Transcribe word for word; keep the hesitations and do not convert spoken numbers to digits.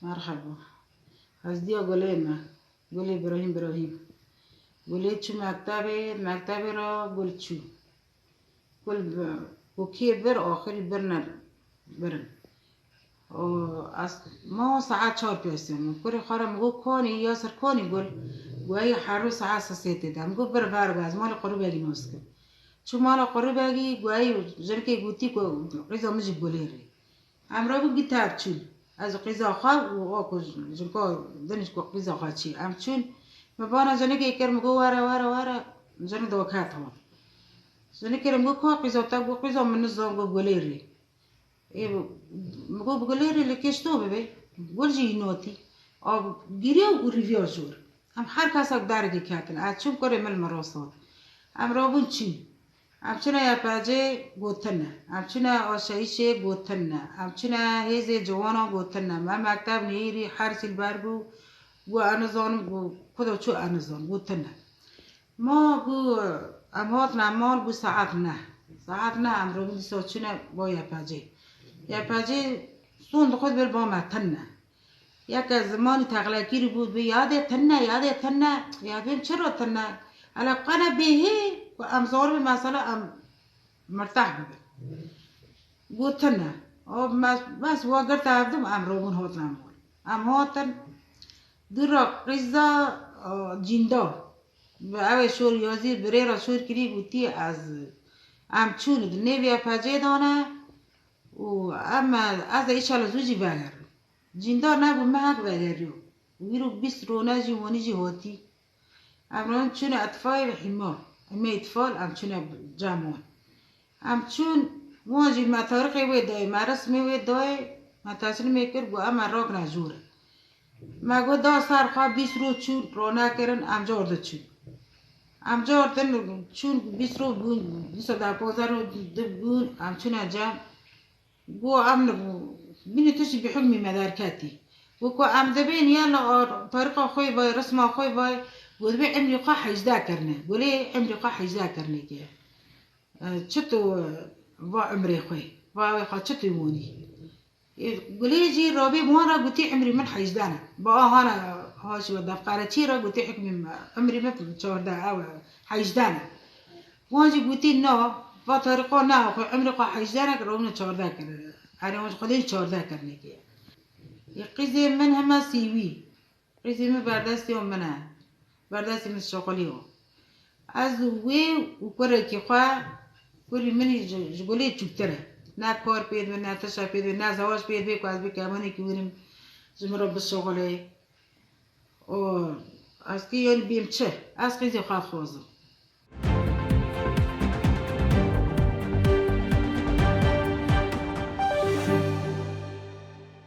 Merhaba. Ez diya Gulê me. Gulê Birahîm Birahîm. Gulê çû mektebê, mektebê re Gul çû. Gul bi, kokiyê bir, axirî birine birin. O, ez, ma saet çar pêsê min. Kurê xwe re min got, "Konî, ya ser konî Gul?" Guheyî her rû saet sesê tê de. Min got, "Bir ver be, ez malê Quribegî nas kim." Çû mala Quribegî, guheyî jinikê gotî ku qîza min jî Gulê rê. Em rabû gî tev çûn. Ez û qîza xwe û o ku jinka din ji ku qîza xwe çî. Em çûn. Min bana jinikê kir, min got, "Were, were, were." Jinik daket hat. Jinikê re min got, "Ka qîza te?" Got, "Qîza min nizam." Got, "Gulê rê." Ê, min got, "Bi Gulê rê li kêş to bibe." Gul jî înotî. A, giriya û rîviya jor. Em her kesek derekê ketin. Ez çûm kurê min li min rast hat. Em rabûn çî. Em çûne Y P C'ê, gotin ne. Em çûne aşeyîşê, gotin ne. Em çûne hêzê ciwanan, gotin ne. Me mekteb nihêrî, her çî li ber bû. Got, "Ez nizanim, got, ku da çû ez nizanim." Gotin ne. Ma got, em hatine mal, got, saet neh. Saet neh em rabûn dîsa çûne ba Y P C'ê. Y P C'ê son dixwest ber ba me tune. Yeke zimanî texlekîrî bû, bi yadê tune, yadê tune. Ya bêm çira tune? Hele qene bêhê ku em zaribê mesela em mirteh bibin. Got tune. O mes, mes wa girte hevdû, em rabûn hatin em mal. Em hatin dûra qîza, o, cînda. Bi ew ê şor yazî, bi rê re şor kirî, gotî, "Ez, em çûn di nêv Y P C'ê de ne û em, ez ê îşala zû jî vegerim." Cîndar nebû, mehek vegeriyo. Wîrok bîst rone jî wanî jî hatî. Em ron çûne etfayê hîma. Hîmê îtfal, em çûne cem wan. Em çûn, wan jî me tariqê wê dayê, me resmê wê dayê, me teslimê kir, got, "Em e rakne jû re." Me got, "Da ser xwe." Bîst roj çûn, rone kirin, em car di çûn. Em car din çûn, bîst roj bûn, bîst û du, panzdeh roj di bûn, em çûne cem. Got, "Em li bînî tu jî bi hukmî me derketî." Got, "Ku em dibên ya li tariqa xwe vay, resma xwe vay." Got, "Dibê emrî xwe hejde kirine." Gulê emrî xwe hejde kirine ki. E, çi tu, e, va emrê xwe, va wê xwe çi tu wanî? E, Gulê jî rabê bi wan re gotî, "Emrî min hejde ne." Ba a hana haşî we defqereçî re gotî, "Hikmî me, emrî min çardeh, ew e, hejde ne." Wan jî gotî, "Na, va tariqa ne, xwe emrê xwe hejde ne, ki rabûne çardeh kir." Erê wan jî xwedê çardeh kirine ki. E, qîzê min hema sîwî. Qîzê min berdestê min e. Berdestê min şoxilî yo. Ez û wê û kurekî xwe, kurî min jî ji, ji Gulê çûktir e. Ne kar pê dibe, ne tişt pê dibe, ne zewac pê dibe ku ez bê kemanekî wînim ji min re bişoxile. O, ez kî yanî bêm çi? Ez qîzê xwe dixwazim.